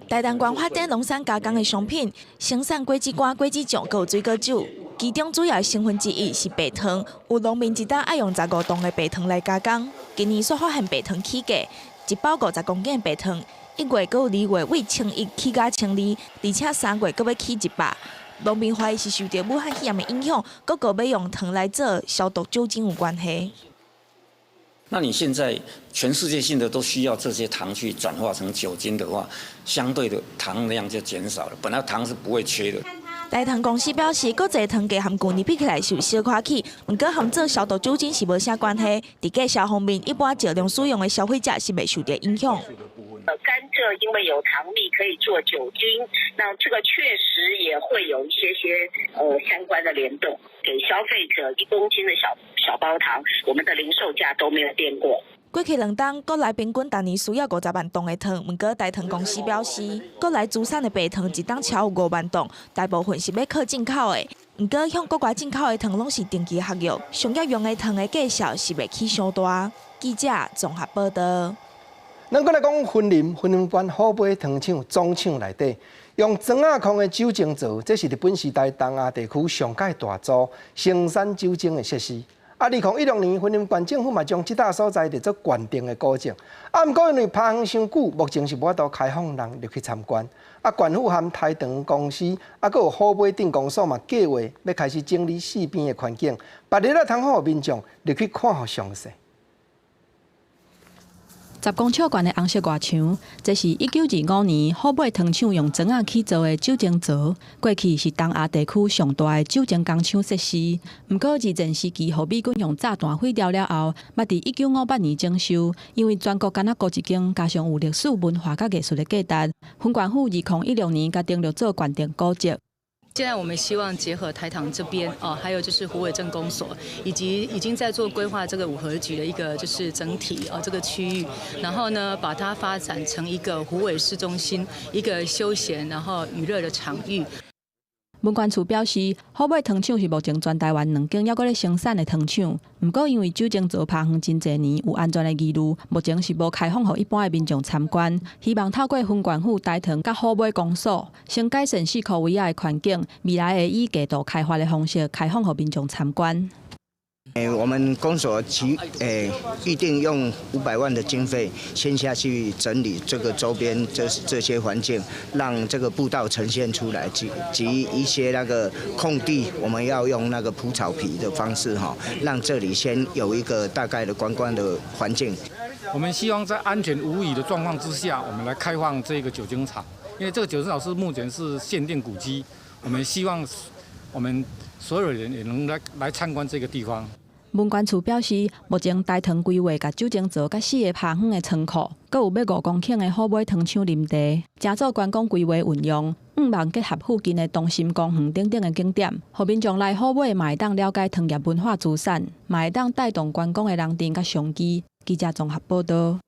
台東縣發展農產加工的商品，生產果子乾、果子醬，閣有水果酒。其中主要的成分之一是白糖，有農民一擔愛用15磅的白糖來加工。今年煞發現白糖起價，一包50公斤的白糖，1月閣有2月為1100起價1200，而且3月閣欲起100。農民懷疑是受著武漢肺炎的影響，各國欲用糖來做消毒酒精有關係。那你現在全世界性的都需要這些糖去轉化成酒精的話，相對的糖量就減少了。本來糖是不會缺的。台糖公司表示，國際糖價和舊年比起來是有小可起，毋過和做消毒酒精是無啥關係。佇價銷方面，一般少量使用的消費者是袂受著影響。甘蔗因為有糖蜜可以做酒精，那這個確實也會有一些些相關的聯動，給消費者1公斤的小小包糖，我們的零售價都沒有變過。過去兩冬，國內平均逐年需要50萬噸的糖，毋過台糖公司表示，國內主產的白糖一冬超有5萬噸，大部分是欲靠進口的。毋過向國外進口的糖攏是定期合約，商業用的糖的價數是袂起傷大。記者綜合報導。咱閣來講雲林，雲林縣虎尾糖廠總廠內底，用磚仔礦的酒精槽，這是日本時代東亞地區上蓋大座生產酒精的設施。啊，2016年，雲林縣政府嘛將這搭所在列做縣定的古蹟。啊，毋過因為拍遠傷久，目前是無法度開放人入去參觀。啊，縣府和台糖公司，啊，閣有虎尾鎮公所嘛計劃欲開始整理四邊的環境，別日仔通予民眾入去看予詳細。 10公尺懸的紅色外牆，這是1925年虎尾糖廠用磚仔起造的酒精槽。過去是東亞地區上大的酒精工廠設施。毋過二戰時期，予美軍用炸彈毀掉了後，捌佇1958年整修。因為全國干焦孤一間，加上有歷史文化佮藝術的價值，雲縣府2016年共登錄做縣定古蹟。現在我們希望結合台糖這邊哦，還有就是虎尾鎮公所，以及已經在做規劃這個五合局的一個就是整體哦這個區域，然後呢把它發展成一個虎尾市中心一個休閒然後娛樂的場域。文管處表示，虎尾糖廠是目前全台灣兩間猶閣咧生產的糖廠。毋過因為酒精槽拍遠真濟年，有安全的疑慮，目前是無開放予一般的民眾參觀。希望透過雲縣府台糖佮虎尾公所，先改善四箍圍仔的環境，未來會以過度開發的方式開放予民眾參觀。我們公所其預定用500萬的經費，先下去整理這個周邊這些環境，讓這個步道呈現出來，及一些那個空地，我們要用那個鋪草皮的方式哈，讓這裡先有一個大概的觀光的環境。我們希望在安全無虞的狀況之下，我們來開放這個酒精廠，因為這個酒精廠是目前是限定古蹟，我們希望我們所有人也能來參觀這個地方。文管處表示，目前台糖規劃共酒精槽佮四个拍遠的倉庫，閣有欲5公頃的虎尾糖廠林地，成做觀光規劃運用，向望結合附近的東心公園等等的景點，予民眾來虎尾嘛會當了解糖業文化資產，嘛會當帶動觀光的人潮佮商機。記者綜合報導。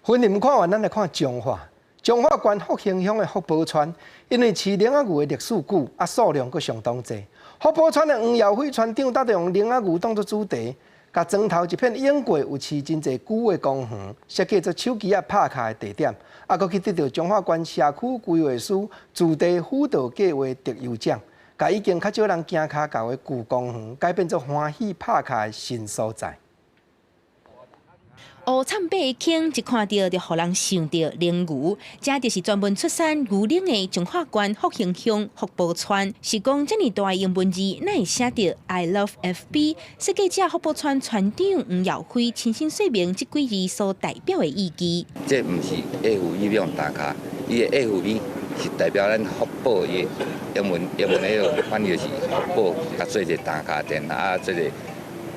雲林看完，咱來看彰化。彰化縣福興鄉的福寶村，因為飼羚仔牛的歷史久，啊數量閣相當濟。福寶村的黃耀輝村長，搭用羚仔牛當做主題，共莊頭一片湧過有飼真濟牛的公園，設計做手機仔拍卡的地點，啊，閣去得著彰化縣社區規劃師住地輔導計畫特優獎，共已經較少人行跤到的舊公園，改變做歡喜拍卡的新所在。烏慘白的坑，一看著就予人想著奶牛。這就是專門出產牛奶的彰化縣福興鄉福寶村。是講遮爾大的英文字，哪會寫著 I love FB？設計者福寶村村長黃耀輝親身說明這幾字所代表的意義。這毋是 F 用打卡，伊的 FB 是代表咱福寶的英文，英文彼個翻譯是福寶，啊做一個打卡店，啊這個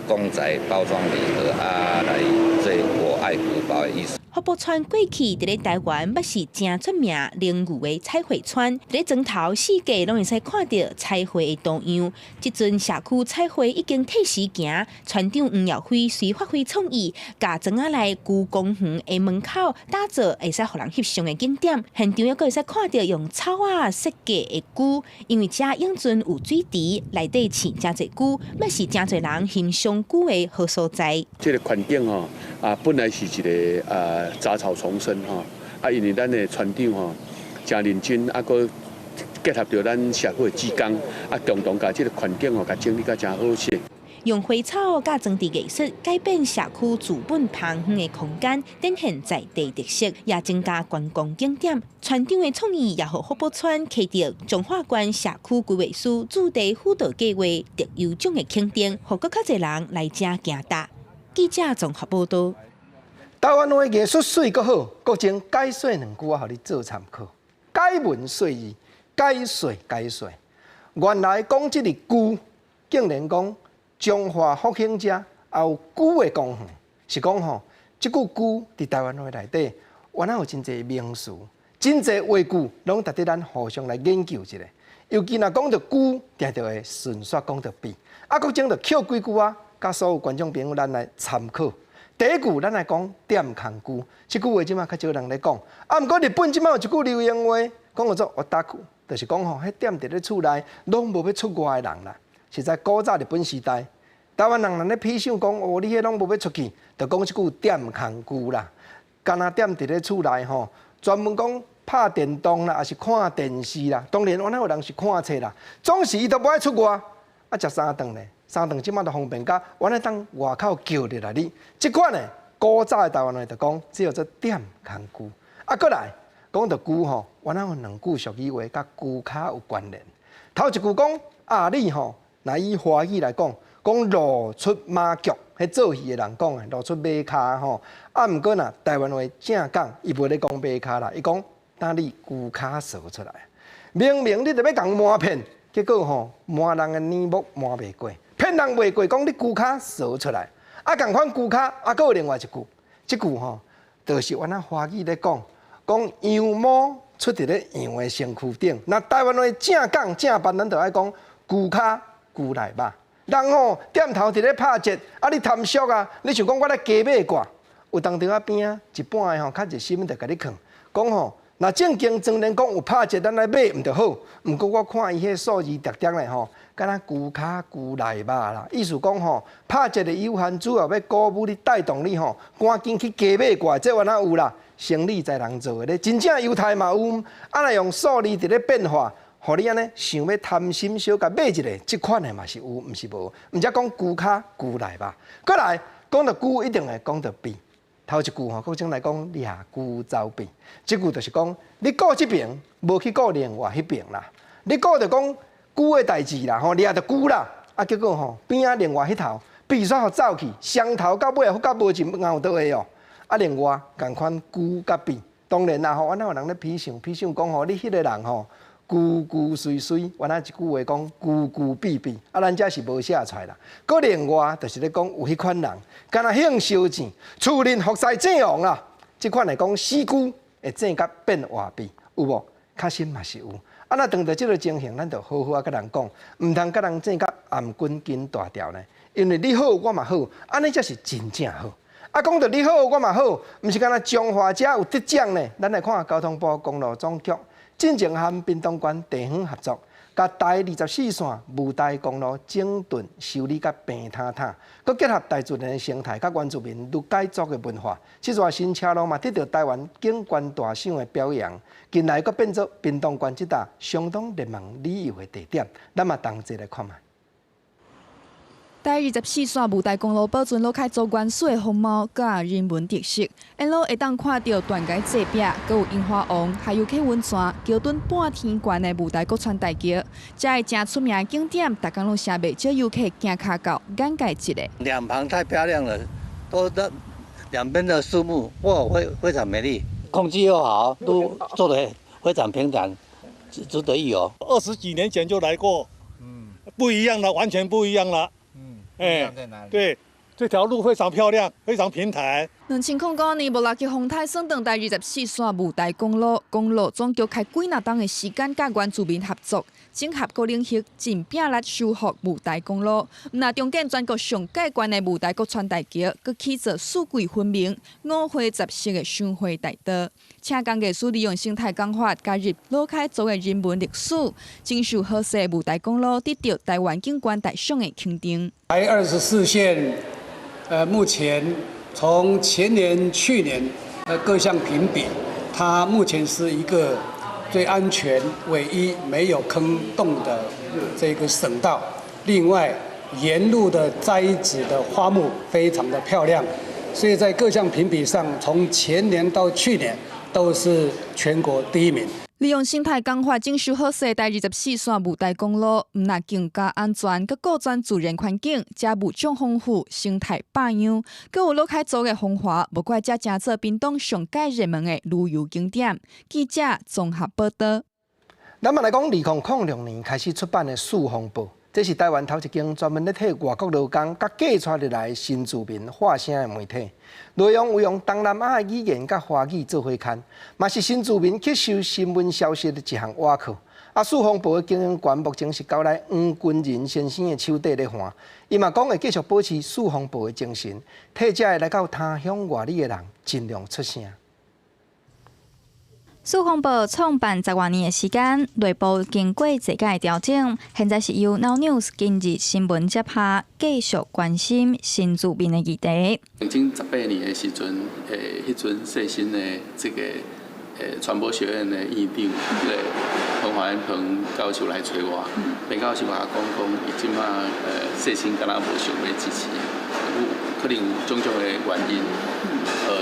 公仔包裝禮盒啊來做我愛福寶的意思。福寶村過去佇咧台灣，捌是誠出名奶牛的彩繪村，佇咧磚頭四界攏會使看著彩繪的圖樣。這陣社區彩繪已經褪時行，村長黃耀輝隨發揮創意，共磚仔內龜公園的門口打造會使予人翕相的景點。現場猶閣會使看著用草仔設計的龜，因為遮永春有水池，內底飼誠濟龜，嘛是誠濟人欣賞龜的好所在。這個環境吼，啊，本來是一個啊雜草叢生吼，啊，因為咱的村長吼誠認真，啊，閣結合著咱社會志工，啊，共同共這個環境吼，共整理甲誠好勢。用花草佮裝置藝術改變社區自本芳園的空間，展現在地特色，也增加觀光景點。村長的創意也予福寶村獲得彰化縣社區規劃師駐地輔導計劃特優獎的肯定，予閣較濟人來遮行踏。記者綜合報導。台灣話藝術媠閣好，國情解說兩句我予你做參考。解文說字，解說解說。原來講這个龜，竟然講彰化福興遮也有龜的公園，是講吼，這句龜佇台灣話內底，原來有真濟名詞、真濟話句，攏值得咱互相來研究一下。尤其若講著龜，定著會順紲講著鱉。啊，國情就抾幾句啊，佮所有觀眾朋友咱來參考。第一句，咱來講踮空龜，這句話這馬較少人咧講。啊，毋過日本這馬有一句流行話，講叫做オタク，就是講吼，彼踮佇咧厝內攏無欲出外的人啦。實在古早日本時代，台灣人若咧鄙笑講，哦，你彼攏無欲出去，就講這句踮空龜啦。干焦踮佇咧厝內吼，專門講拍電動啦，抑是看電視啦。當然，原來有人是看冊啦，總是伊都無愛出外。啊，食三頓咧。三頓這馬就方便甲，原來當外口叫入來你。這款呢，古早的台灣話就講，這叫做踮空龜。啊，閣來講著龜吼，原來有兩句俗語話佮龜跤有關聯。頭一句講啊，你吼，若以華語來講，講鱸出馬腳，彼做戲的人講的鱸出馬跤吼。啊，毋過若台灣話正講，伊無咧講馬跤啦，伊講等你龜跤趖出來。明明你著欲共瞞騙，結果吼瞞人的耳目瞞袂過。騙人袂過，講你龜跤趖出來，啊，仝款龜跤，啊，閣有另外一句，這句吼，就是原來華語咧講，講羊毛出佇咧羊的身軀頂。若台灣話正講正辦，咱就愛講龜跤龜內肉。人吼踮頭佇咧拍折，啊，你貪俗啊，你想講我來加買掛，有當陣仔邊仔一半的吼較熱心就共你勸，講吼。若正經莊連講有拍折，咱來買毋著好。毋過我看伊彼數字疊疊咧吼，敢若龜跤龜內肉啦。意思講吼，拍折的有限，主要欲鼓舞你帶動你吼，趕緊去加買掛，這原來有啦。生理在人做的咧，真正猶太嘛有。啊，若用數字佇咧變化，予你按呢想欲貪心小共買一个，這款的嘛是有，毋是無。毋才講龜跤龜內肉。閣來講著龜，一定會講著鱉。頭一句吼，國情來講掠龜走鱉，這句就是講你顧這爿，無去顧另外彼爿啦。你顧著講龜的代誌啦，吼掠著龜啦，啊結果吼邊仔另外彼頭鱉煞予走去，雙頭到尾發覺無一咬倒的哦。啊，另外仝款龜佮鱉，當然啦吼，阮哪有人咧鄙笑鄙笑講吼，你彼个人吼。龜龜媠媠，原來一句話講龜龜鱉鱉，啊，咱遮是無寫出來啦。閣另外就是咧講有彼款人，干焦興燒錢，厝內服侍鄭王啦。這款來講死龜會踮甲變活鱉，有無？確實嘛是有。啊，若當著這个情形，咱就好好仔佮人講，毋通佮人踮甲頷頸筋大條呢。因為你好，我嘛好，按呢才是真正好。啊，講著你好，我嘛好，毋是干焦彰化遮有得獎呢。咱來看交通部公路總局。進前和屏東縣地方合作，共台24線霧台公路整頓修理甲平坦坦，閣結合大自然的生態佮原住民魯凱族的文化，這座新車路嘛得著台灣景觀大賞的表揚。近來閣變做屏東縣這搭相當熱門旅遊的地點，咱嘛同齊來看覓。台24線霧台公路保存魯凱族原始的風貌，佮人文特色，沿路會當看著斷崖脊壁，閣有櫻花王，還有溪溫泉、橋墩半天懸的霧台國川大橋，遮个誠出名的景點，逐工攏誠袂少遊客行跤到眼界一个。兩旁太漂亮了，都那兩邊的樹木哇，非常美麗，空氣又好，都做得非常平坦，值得一遊。20幾年前就來過，不一樣了，完全不一樣了。哎，對，這條路非常漂亮，非常平坦。2009年，無六級風颱算斷台24線霧台公路，公路總局開幾若冬的時間，佮原住民合作，整合各領域，盡拼力修復霧台公路。毋若重建全國上蓋懸的霧台國川大橋，閣起造四季分明、五花十色的賞花大道。請工藝師利用生態工法，加入魯凱族的人文歷史，真受好勢的霧台公路得著臺灣景觀大賞的肯定。台24線，目前從前年、去年各項評比，它目前是一個最安全、唯一沒有坑洞的這個省道。另外，沿路的栽植的花木非常的漂亮，所以在各項評比上，從前年到去年都是全國第一名。利用生態工法整修好勢台24線霧台公路，毋若更加安全，閣顧全自然環境，遮物種豐富，生態百樣，閣有魯凱族的風華，無怪遮成做屏東上蓋熱門的旅遊景點。記者綜合報導。咱嘛來講，2006年開始出版的《四方報》，這是臺灣頭一間專門咧替外國勞工佮嫁娶入來新住民發聲的媒體。內容有用東南亞的語言佮華語做伙刊，嘛是新住民吸收新聞消息的一項倚靠。啊，四方報的經營權目前是交來黃君仁先生的手底咧還。伊嘛講會繼續保持四方報的精神，替遮个來到他鄉外里的人盡量出聲。四方報創辦十外年的時間，內部經過濟屆調整，現在是由 Now News 今日新聞接下，繼續關心新住民的議題。 2018年的時陣，彼陣世新的這個傳播學院的院長，彼個彭華彭教授來揣我，彭教授共我講講，伊這馬世新敢若無想欲支持，有可能有種種的原因。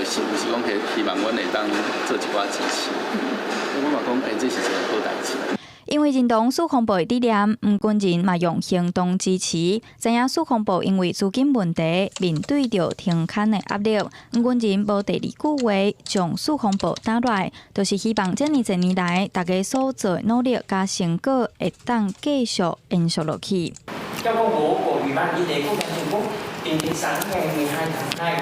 是毋是講希望阮會當做一寡支持？我嘛講，這是一個好代誌。因為認同四方報的理念，黃君仁嘛用行動支持。知影四方報因為資金問題面對著停刊的壓力，黃君仁無第二句話，將四方報打落來，就是希望這爾濟年來大家所做的努力佮成果會當繼續延續落去。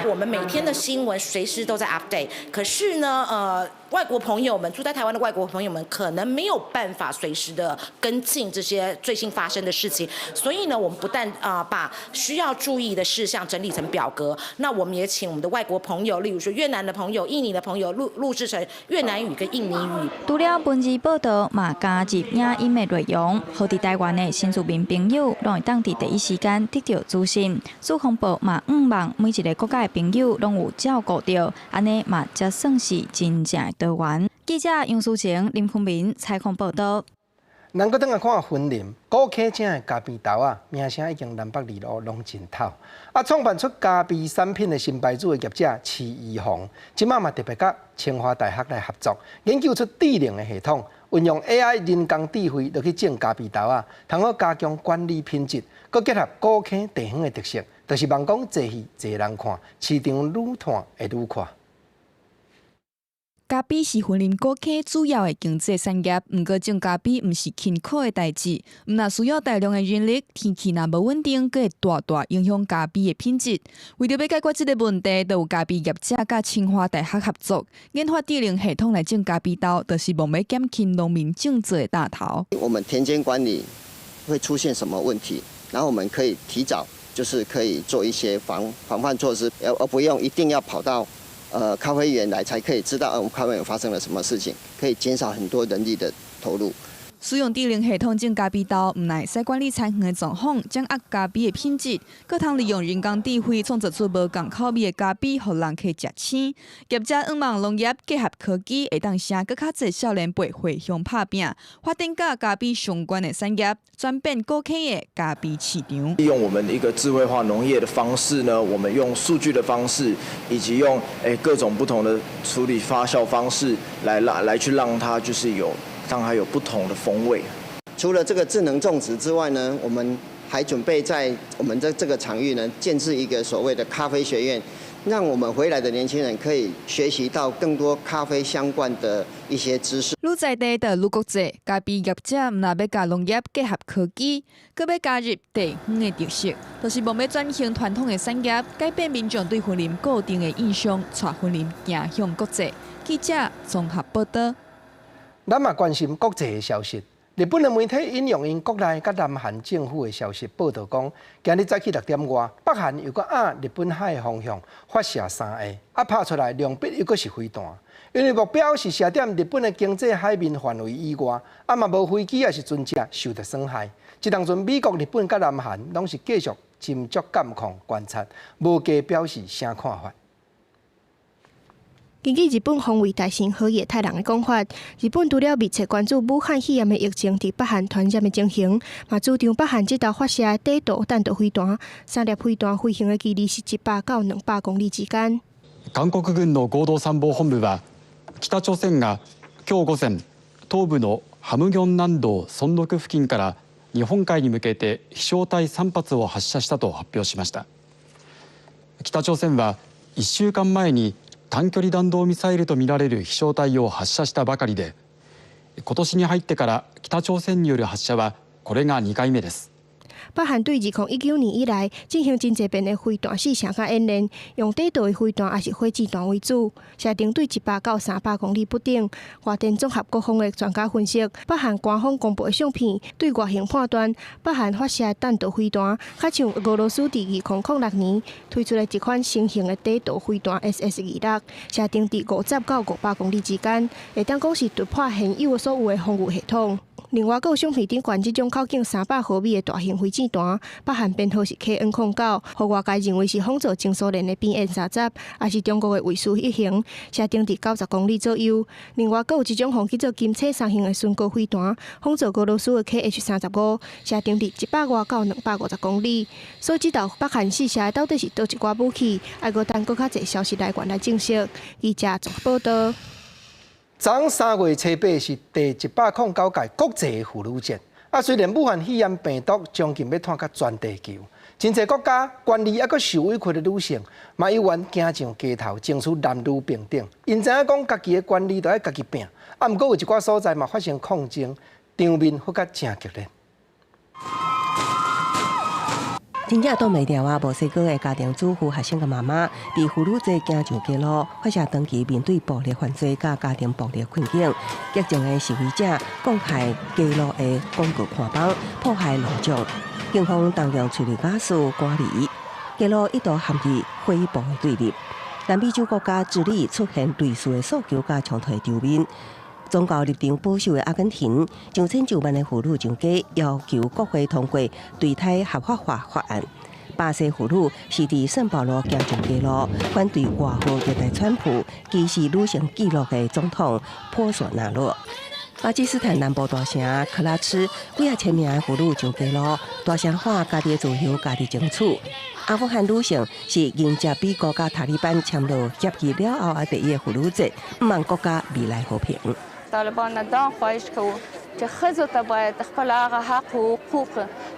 我們每天的新聞隨時都在 update，可是呢，外國朋友們住在台灣的外國朋友們可能沒有辦法隨時的跟進這些最新發生的事情，所以呢，我們不但把需要注意的事項整理成表格，那我們也請我們的外國朋友，例如說越南的朋友、印尼的朋友錄製成越南語跟印尼語。除了文字報道，嘛加入影音的內容，予佇台灣的新住民朋友攏會當佇第一時間得著資訊。四方報嘛，向望每一個國家的朋友攏有照顧著，按呢嘛才算是真正的多元。記者楊淑晴、林坤明採訪報導。咱閣轉來看雲林古坑井的咖啡豆仔，名聲已經南北二路攏真透。啊，創辦出咖啡產品的新牌子的業者徐怡宏，這馬嘛特別佮清華大學來合作，研究出智能的系統，運用 AI 人工智慧落去種咖啡豆仔，通好加強管理品質，閣結合古坑地方的特色，就是望講濟戲濟人看，市場愈湠會愈闊。咖啡是雲林古坑主要的經濟產業，毋過種咖啡毋是輕巧的代誌，毋若需要大量的人力，天氣若無穩定，閣會大大影響咖啡的品質。為著欲解決這个問題，就有咖啡業者佮清華大學合作，研發智能系統來種咖啡豆，就是望欲減輕農民種植的擔頭。我們田間管理會出現什麼問題？然後我們可以提早，就是可以做一些防範措施，而不用一定要跑到咖啡園來才可以知道，我們咖啡園發生了什麼事情，可以減少很多人力的投入。使用智能系統種咖啡豆，毋但會使管理田園的狀況，掌握咖啡的品質，閣通利用人工智慧創造出無仝口味的咖啡，予人客食醒。業者向望農業結合科技，會當吸引閣較濟少年輩回鄉拍拚，發展佮咖啡相關的產業，轉變古坑的咖啡市場。利用我們一個智慧化農業的方式呢，我們用數據的方式，以及用各種不同的處理發酵方式，來去讓它就是有。讓它有不同的風味。除了這個智能種植之外呢，我們還準備在我們這個場域呢，建置一個所謂的咖啡學院，讓我們回來的年輕人可以學習到更多咖啡相關的一些知識。愈在地就愈國際，咖啡業者毋但欲共農業結合科技，閣欲加入地方的特色，就是望欲轉型傳統的產業，改變民眾對雲林固定的印象，帶雲林行向國際。記者綜合報道。咱嘛關心國際的消息。日本的媒體引用𪜶國內佮南韓政府的消息報導講，今日早起6點外，北韓又閣向日本海的方向發射三下，拍出來兩筆又閣是飛彈。因為目標是射踮日本的經濟海面範圍以外，嘛無飛機抑是船隻受著損害。這當陣美國、日本佮南韓攏是繼續斟酌監控觀察，無加表示啥看法。根據日本防衛大臣河野太郎的講法，日本除了密切關注武漢肺炎的疫情佇北韓傳染的情形，嘛主張北韓這道發射的短途彈道飛彈，三粒飛彈飛行的距離是100到200公里之間。韓國軍の合同參謀本部は、北朝鮮が今日午前、東部の咸鏡南道ソンノク付近から日本海に向けて飛翔体3発を発射したと発表しました。北朝鮮は1週間前に短距離弾道ミサイルとみられる飛翔体を発射したばかりで、今年に入ってから北朝鮮による発射はこれが2回目です。北韓對2019年以來進行真濟遍的飛彈試射佮演練，用短途的飛彈抑是火箭彈為主，射程對100到300公里不等。外電綜合各方的專家分析，北韓官方公布的相片對外形判斷，北韓發射彈道飛彈，較像俄羅斯佇2006年推出的一款新型的短途飛彈 SS-26，射程佇50到500公里之間，會當講是突破現有的所有的防禦系統。另外，閣有相片頂懸這種口徑300毫米的大型火箭彈，北韓編號是 KN-09，予外界認為是仿造前蘇聯的 BM-30，抑是中國的衛士一型，射程佇90公里左右。另外，閣有一種予叫做金車三型的巡航飛彈，仿造俄羅斯的 KH-35，射程佇100外到250公里。所以，這道北韓試射的到底是佗一寡武器，猶閣等閣較濟消息來源來證實。記者綜合報導。昨3月初8是第109屆國際婦女節。雖然武漢肺炎病毒將近欲湠甲全地球，真濟國家權力猶閣受委屈的女性，嘛猶原行上街頭爭取男女平等。𪜶知影講家己的權利著愛家己拚，毋過有一寡所在嘛發生抗爭，場面發甲誠激烈。真正擋袂牢啊！墨西哥的家庭主婦、學生佮媽媽，佇婦女節行上街路，發射長期面對暴力犯罪佮家庭暴力困境，激進的示威者攻開街路的廣告看板，破壞路障，警方動用催淚瓦斯趕離，街路一度陷入火暴的對立。南美洲國家智利出現類似的訴求佮衝突的場面。宗教立場保守的阿根廷，上千上萬的婦女上街要求國會通過墮胎合法化法案。巴西婦女是佇聖保羅行上街路，反對外號熱帶川普、歧視女性紀錄的總統波索納洛。巴基斯坦南部大城克拉赤，幾仔千名的婦女上街路，大聲喊家己的自由、家己爭取。阿富汗女性是迎接美國佮塔利班簽落協議了後的第一個婦女節，向望國家未來和平。 طالبان نه دا خواهش کوو چې ښځو ته باید خپل هغه حق او حقوق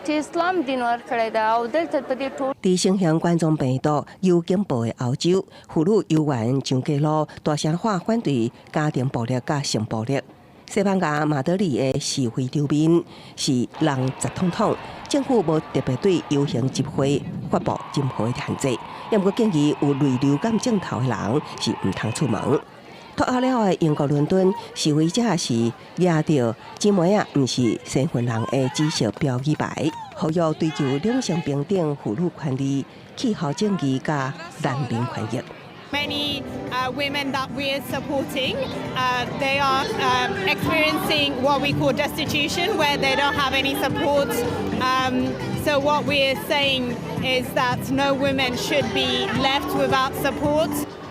چې اسلام دین ورکړی ده او دلته په دې ټول 佇新型冠狀病毒有警報的歐洲，婦女猶原上街路，大聲喊反對家庭暴力佮性暴力。西班牙馬德里的示威場面是人雜統統，政府無特別對遊行集會發布任何的限制，也毋過建議有類流感症頭的人是毋通出門。脫歐了後的英國倫敦，示威者是舉著姊妹仔，毋是生份人的紫色標語牌，呼籲追求兩性平等、婦女權利、氣候正義佮難民權益。Many women that we are supporting, they are experiencing what we call destitution, where they don't have any support. So what we are saying is that no women should be left without support.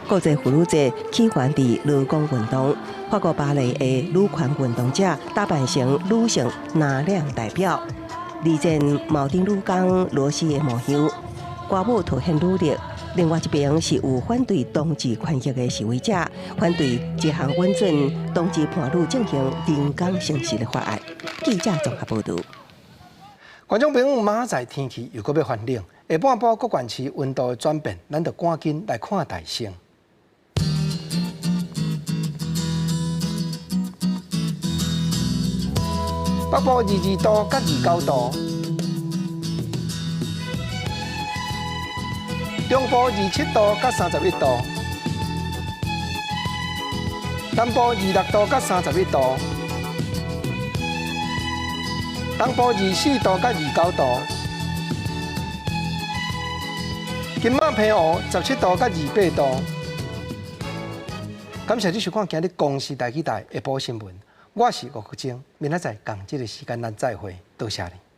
國際婦女節起源佇勞工運動，法國巴黎的女權運動者打扮成女性拿量代表，二戰茅丁女工羅西的模樣，歌舞凸顯女力。另外一邊是有反對同志權益的示威者，反對這項允准同志伴侶進行人工生殖的法案。記者綜合報導。觀眾朋友，明仔載天氣又閣欲寒冷，下半晡各縣市溫度的轉變，咱就趕緊來看大星。北部22度佮29度。中部27度佮31度，南部26度佮31度，東部24度佮29度，金馬澎湖17度佮28度。感謝你收看今日公視台語台下晡新聞，我是吳國晶，明仔載仝這个時間咱再會，多謝你。